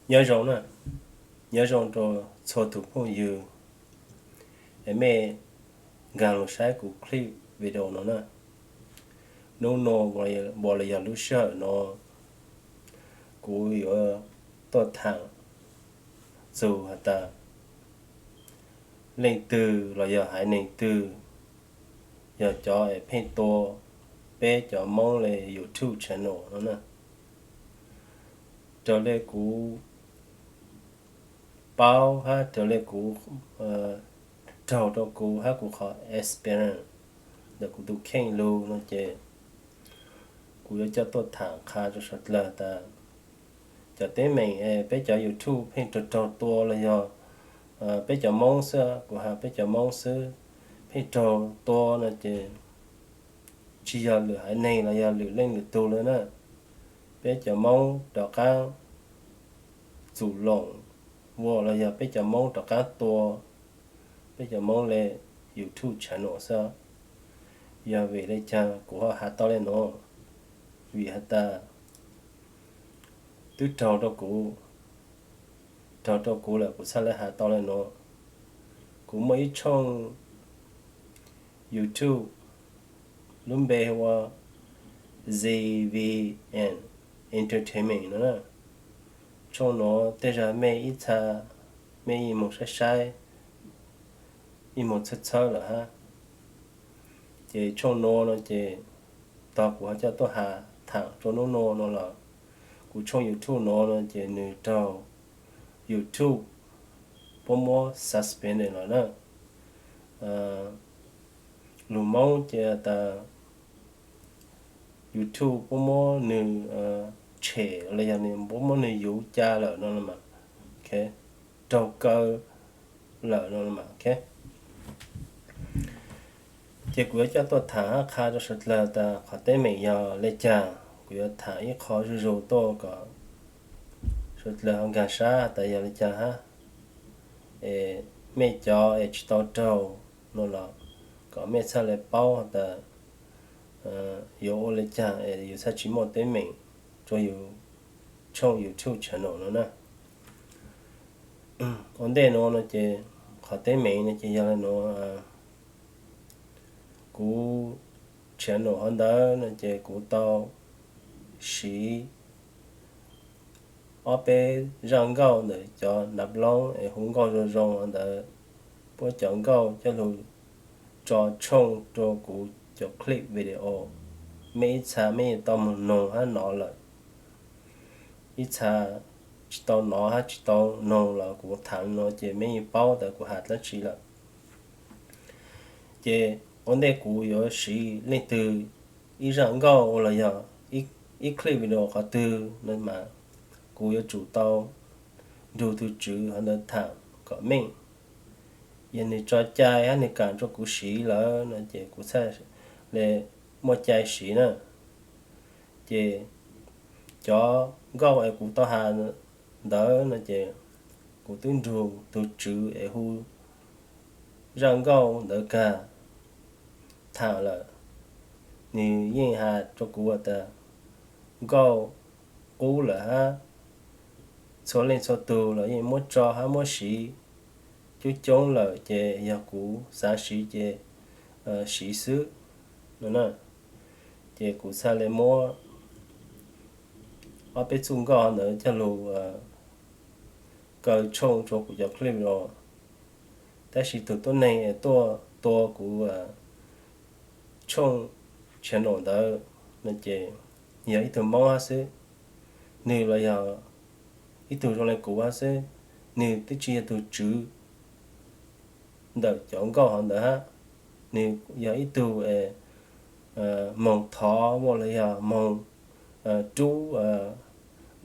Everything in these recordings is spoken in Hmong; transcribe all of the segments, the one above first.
Nyob zoo na, nyob zoo rau txhua tus phooj ywg es mej nkaag lug saib kuv clip video no na. Nub nua, los yog lub sij hawm no, kuv yuav tuaj thaam txug has tas leej twg los yog haiv neeg twg yog cov es pheej tua peb cov Moob le YouTube channel no na. Raws le kuv paub hab raws le kuv raug rau kuv hab kuv qhov experience ntawm kuv tus kheej lug no ces kuv yuav coj tuaj thaam qha rau suav dlawg tas cov teeb meem es peb cov YouTube pheej raug raug tua los yog peb cov Moob xwb, kuv has peb cov Moob xwb, pheej raug tua no ces tsis yog lwm haiv neeg los yog lwm leej lwm tug le na. Peb cov Moob rov qaab txum loom ua los yog peb cov Moob rov qaab tua peb cov Moob le YouTube channel xwb. Yog vim le caag kuv ho has tau le nuav? Vim has tas twb raug rau kuv, raug rau kuv lawm kuv txhaj le has tau le nuav. Kuv muaj ib tshooj YouTube lub npe hu ua Z V N Entertainment no na. Tshooj nuav tej zag mej ib txha mej yeej moog saib saib, yeej moog txhawb txhawb lawm hab. Ces tshooj nuav no ces tog kuv ho coj tuaj has thaam rua nub nua no los kuv tshooj YouTube nuav no ces nwg raug YouTube puab muab suspend lawm na. Lug Moob ces tas YouTube puab muab nwg tshem los yog puab muab nwg yuv ca lawm no mas, raug kaw lawm no mas. Ces kuv yuav coj tuaj thaam hab qha rua suav dlawg tas qhov teeb meem yog le caag. Kuv yuav thaam ib qho zuj zug tuaj kom suav dlawg ho nkaag sab tas yog le caag hab. Es mej cov es tsis tau raug no los kom mej txhaj le paub tas yuav ua le caag es yus txhaj tsis muaj teeb meem rua yus tshooj YouTube channel no na. Ua ntej nuav no ces qhov teeb meem no ces yog le nuav, kuv channel hov ntawd no ces kuv tau siv ob peb zaj nkauj ntawm cov nav loob es hu nkauj zoo zoo ntawd, puab cov nkauj coj lug tso tshooj rua kuv cov clip video. Mej ib txha mej yeej tau moog noog hab nov lawm, ib txha tsis tau nov hab tsis tau noog los kuv thaam no ces mej yeej paub tas kuv has dlaab tsi lawm. Ces ua ntej kuv yuav siv leej twg ib zaj nkauj los yog ib clip video qhov twg no mas kuv yuav tsum tau nrug tug tswv hov ntawd thaam kom meej. Yog nwg tso cai hab nwg kaam rua kuv siv lawm no ces kuv txhaj le muaj cai siv na. Ces cov nkauj es kuv tau has ntawd no ces kuv twb nrug tug tswv es hu zaj nkauj ntawd kag thaam lawm. Nwg yeej has rua kuv tas nkauj qub lawm hab txhua leej txhua tug los yeej muab tso hab muab siv coob coob lawm ces yog kuv xaav siv ces siv xwb no na. Ces kuv txhaj le muab ob peb txuj nkauj ntawd coj lug kaw tshooj rua kuv cov clip los. Tab sis tug tuab neeg es tuaj tua kuv tshooj channel ntawd no ces yog ib tug Moob hab xwb. Nwg los yog ib tug zoo le kuv hab xwb, nwg twb tsis yog tug tswv ntawm cov nkauj hov ntawd hab. Nwg yog ib tug moog thov muaj los yog moog rub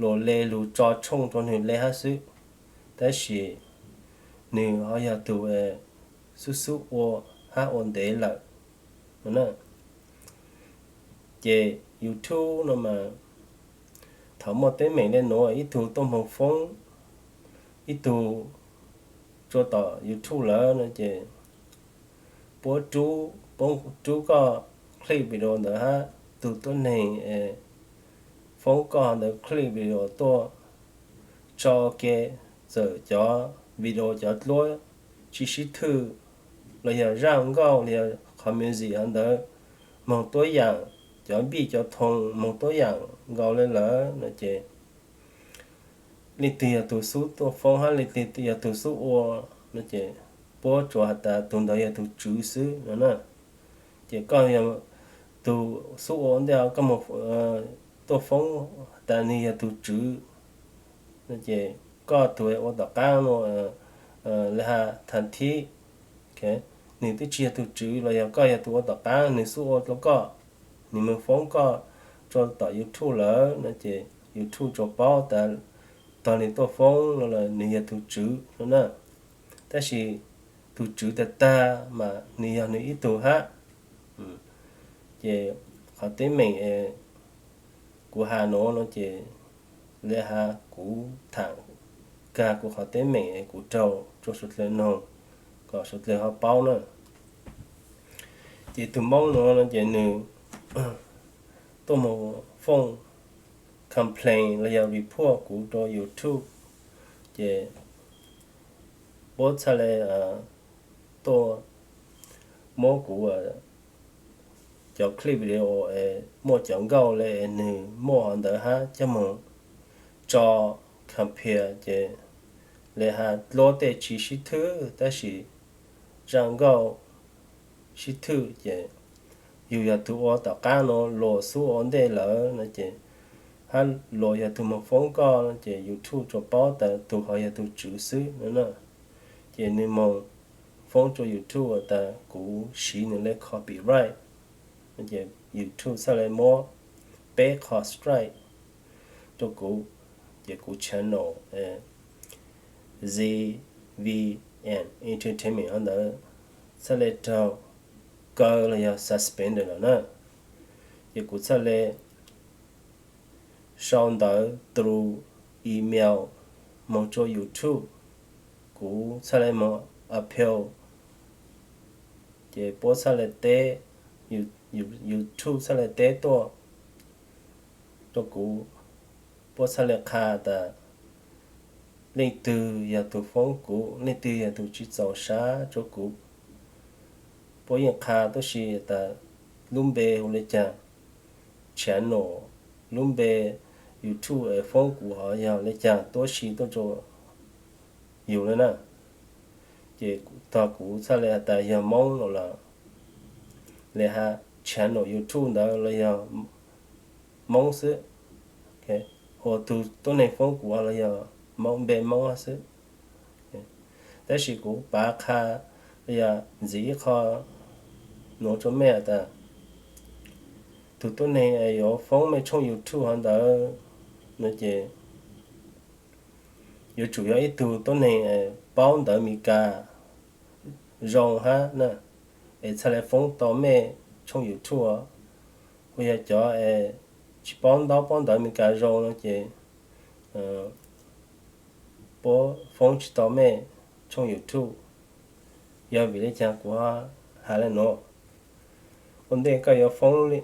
luas le lug tso tshooj rua nwg le hab xwb. Tab sis nwg ho yog tug xub xub ua hab ua ntev lawm no na. Ces YouTube no mas thaum muaj teeb meem le nuav ib tug tuaj moog foob ib tug rua tom YouTube lawm no ces puab rub, puab rub koj clip video ntawd hab tug tuab neeg es foob koj ntawd clip video tuaj tso ke, txawm cov video cov dluab tsis sib thwj los yog zaj nkauj los yog qhov music ho ntawd moog tuab yaam, cov npij cov thoo moog tuab yaam nkaus le lawm no ces leej twg yog tug xub tuaj foob hab leej twg yog tug xub ua no ces puab tsuas has tas tug ntawd yog tug tswv xwb no na. Ces koj yog tug xub ua ntej koj moog tuaj foob has tas nwg yog tug tswv no ces koj tug ua tom qaab no le has thav thib, nwg twb tsis yog tug tswv los yog koj yog tug ua tom qaab nwg xub ua rua koj, nwg moog foob koj rua tom YouTube lawm no ces YouTube tsuas paub tas tog nwg tuaj foob no lawm nwg yog tug tswv no na. Tab sis tug tswv tag tag mas nwg yog nwg ib tug hab. Ces qhov teeb meem kuv has nuav no ces le has kuv tham kag kuv qhov teeb meem es kuv raug rua suav dlawg noog kom suav dlawg ho paub na. Ces tug Moob nuav no ces nwg tuaj moog foob complain los yog report kuv rua YouTube, ces puab txhaj le tuaj muab kuv cov clip video es muaj cov nkauj le es nwg muaj hov ntawd hab coj moog tso compare ces le has dluab tej tsis sib thwj tab sis zaj nkauj sib thwj ces yug yog tug ua tom qaab nuav luas xub ua ntej lawm no ces hab luas yog tug moog foob koj no ces YouTube tsuas paub tas tug hov yog tug tswv xwb no na. Ces nwg moog foob rua YouTube tas kuv siv nwg le copyright, ces YouTube txhaj le muab peb qho strike rua kuv, ces kuv channel Z V N Entertainment hov ntawd txhaj le raug kaw los yog suspend lawm na. Ces kuv txhaj le sau ntawv through email moog rua YouTube, kuv txhaj le moog appeal, ces puab txhaj le teb, YouTube txhaj le teb tuaj rua kuv, puab txhaj le qha tas leej twg yog tug foob kuv, leej twg yog tug tsis txaus sab rua kuv. Puab yeej qha tuab si tas lub npe hu le caag, channel, lub npe YouTube es foob kuv hov yog le caag tuab si tuaj rua yug le na. Ces tog kuv txhaj le has tas yog Moob los le has channel YouTube ntawd los yog Moob xwb, ua tug tuab neeg foob kuv los yog Moob, npe Moob xwb. Tab sis kuv pav qha los yog ntxiv ib qho nuav rua mej has tas tug tuab neeg yuav foob mej tshooj YouTube hov ntawd no ces yuav tsum yog ib tug tuab neeg paub ntawv Meskas zoo hab na, es txhaj le foob tau mej tshooj YouTube. Ua yog cov es tsis paub ntaub paub ntawv Meskas zoo no ces puab foob tsis tau mej tshooj YouTube. Yog vim le caag kuv has le nuav? Ua ntej koj yuav foob los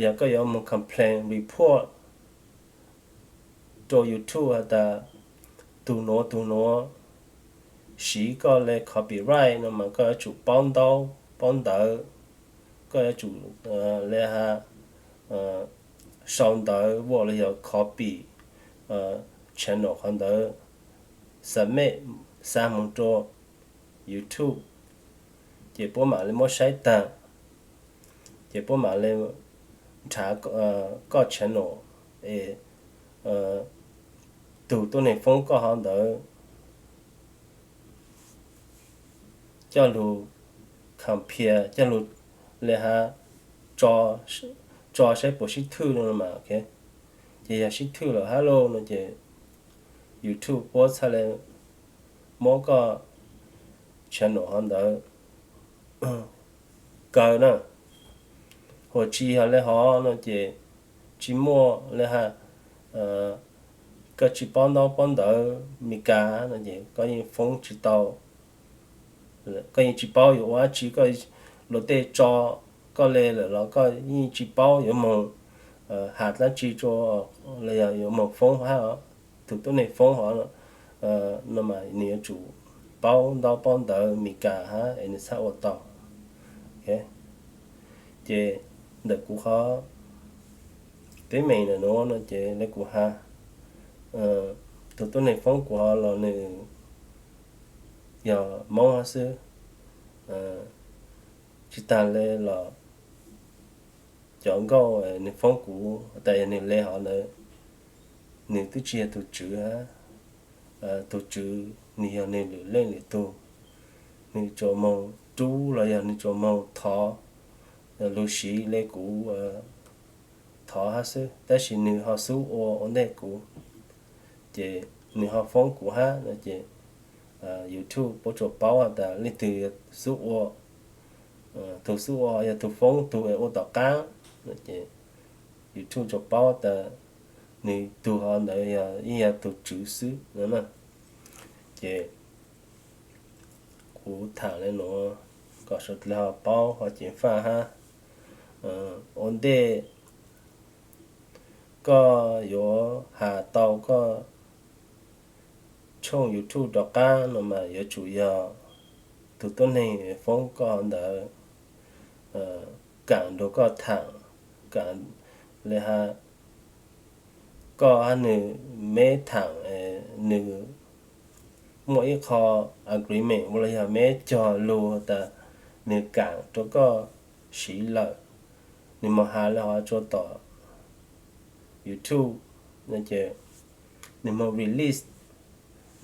yog koj yuav moog complain report rua YouTube has tas tug nuav tug nuav siv koj le copyright no mas koj yuav tsum paub ntaub paub ntawv, koj yuav tsum le has sau ntawv vuam los yog copy channel qhov ntawd, submit, xa moog rua YouTube, ces puab mam le muab saib taag, ces puab mam le nrhav koj channel es tug tuab neeg foob koj hov ntawd coj lug compare, coj lug le has tso saib puas sib thwj no mas. Ces yog sib thwj lawm hab lauj no ces YouTube puab txhaj le muab koj channel hov ntawd kaw na. Hos tsis yog le hov no ces tsis muaj le has, koj tsis paub ntaub paub ntawv Meskas no ces koj yeej foob tsis tau, koj yeej tsis paub yuav ua dab tsi, koj luag tej tso koj le lawm los koj yeej tsis paub yuav moog has dlaab tsi rua los yog yuav moog foob hab os. tus tuab neeg foob hov no mas nws yuav tsum paub ntaub paub ntawv Meskas hab es nws txhaj ua tau. Ces ntawm kuv qhov teeb meem ntawm nuav no ces le kuv has, tus tuab neeg foob kuv hov los nws yog Moob hab xwb. Tsis tag le los cov nkauj nws foob kuv tas yog nws le hov ntawd, nws twb tsis yog tug tswv hab. Tug tswv nws yog nws lwm leej lwm tug, nws tsuas moog rub los yog nws tsuas moog thov lug siv le kuv thov hab xwb, tab sis nws ho xub ua ua ntej kuv, ces nws ho foob kuv hab no ces YouTube puab tsuas paub has tas leej twg xub ua, tug xub ua yog tug foob tug es ua tom qaab no ces YouTube tsuas paub tas nws tug hov ntawd yog ib yog tug tswv xwb no na. Ces kuv thaam le nuav kom sawv dlawg ho paub ho ceev faj hab. Ua ntej koj yuav has tau koj tshooj YouTube rov qaab no mas yuav tsum yog tug tuab neeg foob koj hov ntawd kaam nrug koj thaam, kaam le has koj hab nws meb thaam, nws muaj ib qho agreement ua los yog meb cog lug tas nws kaam rua koj siv lawm, nws moog has le hov tsua tom YouTube no ces nws moog release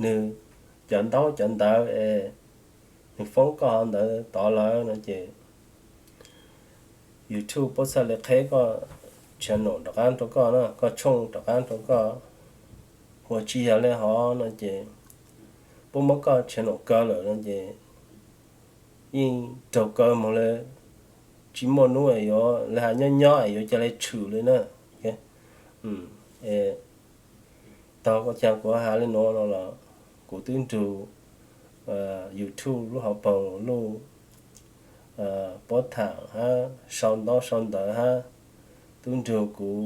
nws cov ntaub cov ntawv es nws foob koj hov ntawd tod lawm no ces YouTube puab txhaj le qheb koj channel rov qaab rua koj na, koj tshooj rov qaab rua koj. Ua tsis yog le hov no ces puab muab koj channel kaw lawm no ces yeej raug kaw moog le, tsis muaj nub yuav le has nyob nyob yuav ca le tshwm le na. Taug ua caag kuv has le nuav no los kuv twb nrug YouTube lub hauv paug lub puab thaam hab sau ntaub sau ntawv hab, twb nrug kuv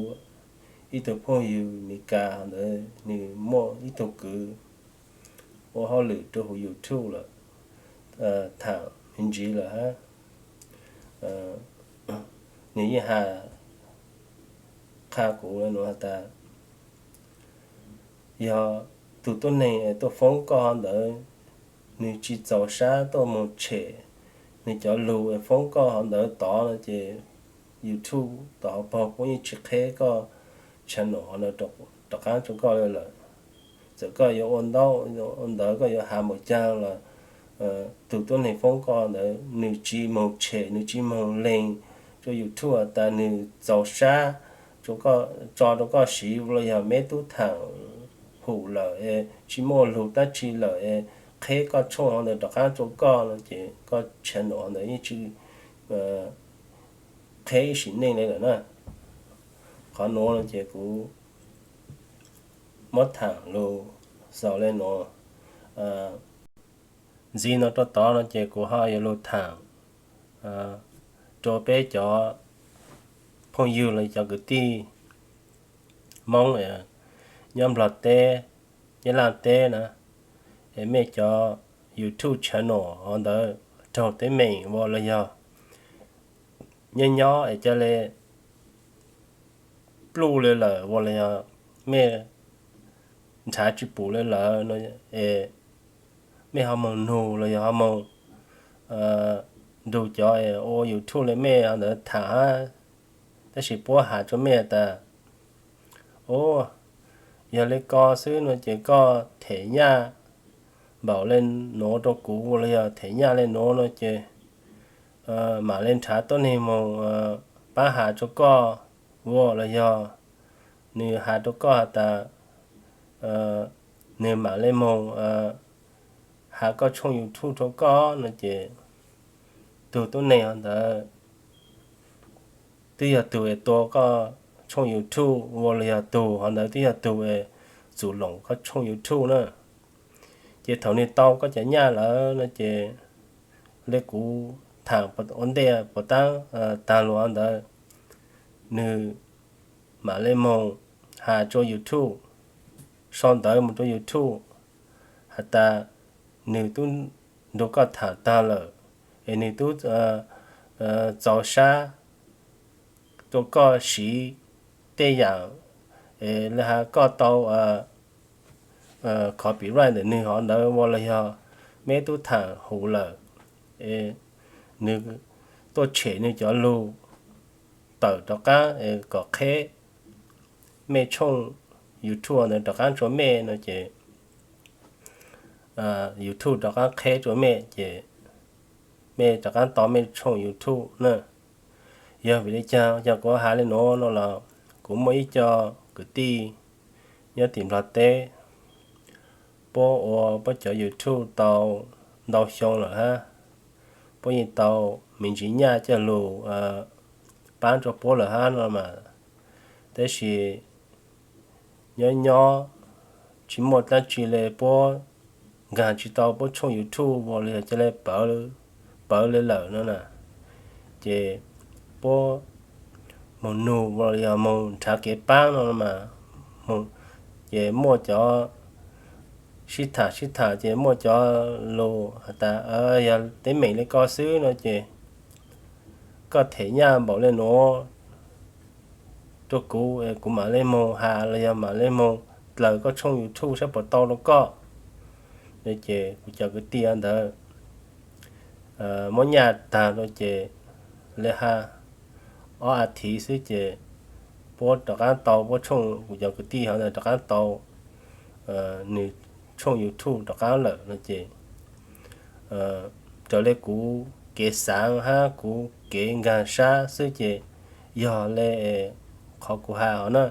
ib tug phooj ywg Meskas ntawd nws muaj ib tug kwv ua hauj lwm rua huv YouTube lawm, thaam me ntsis lawm hab. Nws yeej has qha kuv le nuav has tas yog tug tuab neeg tuaj foob koj hov ntawd nws tsis txaus sab tuaj moog tshem nws cov lug foob koj hov ntawd tod no ces YouTube tom hauv paug puab yeej tsis qheb koj channel hov ntawd rov qaab rua koj le lawm. Txawm koj yuav ua ntaub ua ntawv, koj yuav has npaum caag los tug tuab neeg foob koj ntawd nws tsis moog tshem, nws tsis moog leeg rua YouTube has tas nws txaus sab tso rua koj siv los yog meb tub thaam hum lawm es tsis muaj lug dab tsi lawm es qheb koj tshooj hov ntawd rov qaab rua koj no ces koj channel hov ntawd yeej tsis qheb ib sim neej le lawm na. Qhov nuav no ces kuv muab thaam lug xaus le nuav. Ntxiv no rua tod no ces kuv ho yuav lug thaam rua peb cov phooj ywg los cov kwv tij Moob nyob Nplog teb, Nyab Laj teb na, es mej cov YouTube channel hov ntawd raug teeb meem ua los yog nyob nyob es ca le pluj le lawm ua los yog mej nrhav tsis pum le lawm no es mej ho moog nug los yog ho moog nrug cov ua YouTube le mej ho ntawd thaam hab, tab sis puab has rua mej tas, u, yog le ko xwb no ces koj them nyaj npaum le nuav rua kuv los yog them nyaj le nuav no ces mam le nrhav tuab neeg moog paab has rua koj ua los yog nws has rua koj has tas nws mam le moog has koj tshooj YouTube rua koj no ces tug tuab neeg hov ntawd twb yog tug es tua koj tshooj YouTube ua los yog tug hov ntawd twb yog tug es txum loos koj tshooj YouTube na. Ces thaum nws tau koj cov nyaj lawm no ces le kuv thaam ua ntej puas taab taag lug hov ntawd, nws mam le moog has rua YouTube sau ntawv mus rau YouTube has tas nws twb nrog koj tham tag lawm, es nws twb txaus sab rau koj siv tej yam, es li has koj tau copyright ntawm nws hov ntawd ua los yog meb twb tham huv lawm, es nws tuaj tshem nws cov lug tawm rov qab kom qheb mej tshooj YouTube ntawd rov qab rua mej no ces YouTube rov qab qheb rua mej ces mej rov qab tau mej tshooj YouTube na. Yog vim li cas yog kuv has li nuav no los kuv muaj ib co kwv tij nyob tim Nplog teb, puab ua puab cov YouTube tau ntau xyoo lawm hab, puab yeej tau me ntsis nyaj coj lug paab rua puab lawm hab no mas, tab sis nyob nyob tsis muaj dlaab tsi le puab nkaag tsis tau puab tshooj YouTube ua li yog ca le pawv le lawm no na, ces puab moog nug ua li yog moog nrhav kev paab no mas, ces muaj cov sib tham sib tham ces muaj cov lug has tas yog teeb meem le koj xwb no ces koj them nyaj npaum le nuav rua kuv, kuv mam le moog has los yog mam le moog dlaws koj tshooj YouTube saib puas tau rua koj. Ces kuv cov kwv tij ntawd muab nyaj tag rua ces le has ob as thiv xwb ces puab rov qaab tau puab tshooj, kuv cov kwv tij hov ntawd rov qaab tau nws tshooj YouTube rov qaab lawm no ces raws le kuv kev xaav hab kuv kev nkaag sab xwb ces yog le qhov kuv has hov na,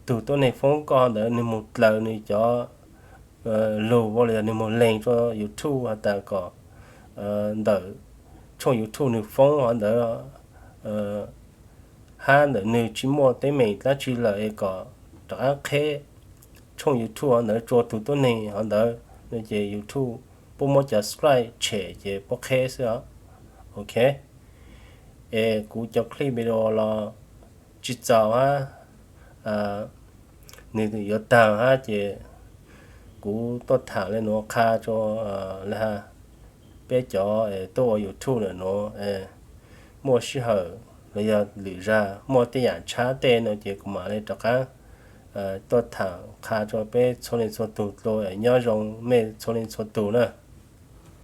tug tuab neeg foob koj ntawd nwg moog dlaws nwg cov lug ua li yog nwg moog leeg rua YouTube has tas kom ntawm tshooj YouTube nwg foob hov ntawd hab ntawm nwg tsis muaj teeb meem dlaab tsi lawm es kom rov qaab qheb tshooj YouTube hov ntawd rua tug tuab neeg hov ntawd no ces YouTube puab muab cov strike tshem ces puab qheb xwb os. Ok, es kuv cov clip video los tsis txaus hab, nwg yuav taag hab ces kuv tuaj tham le nuav qha rua le has peb cov tuaj ua YouTube ntawm nuav, muaj sij hawm los yog lwm zag muaj tej yaam tshab tej no ces kuv mam le rov qaab tuaj tham qha rua peb txhua leej txhua tug dlua. Nyob zoo mej txhua leej txhua tug na.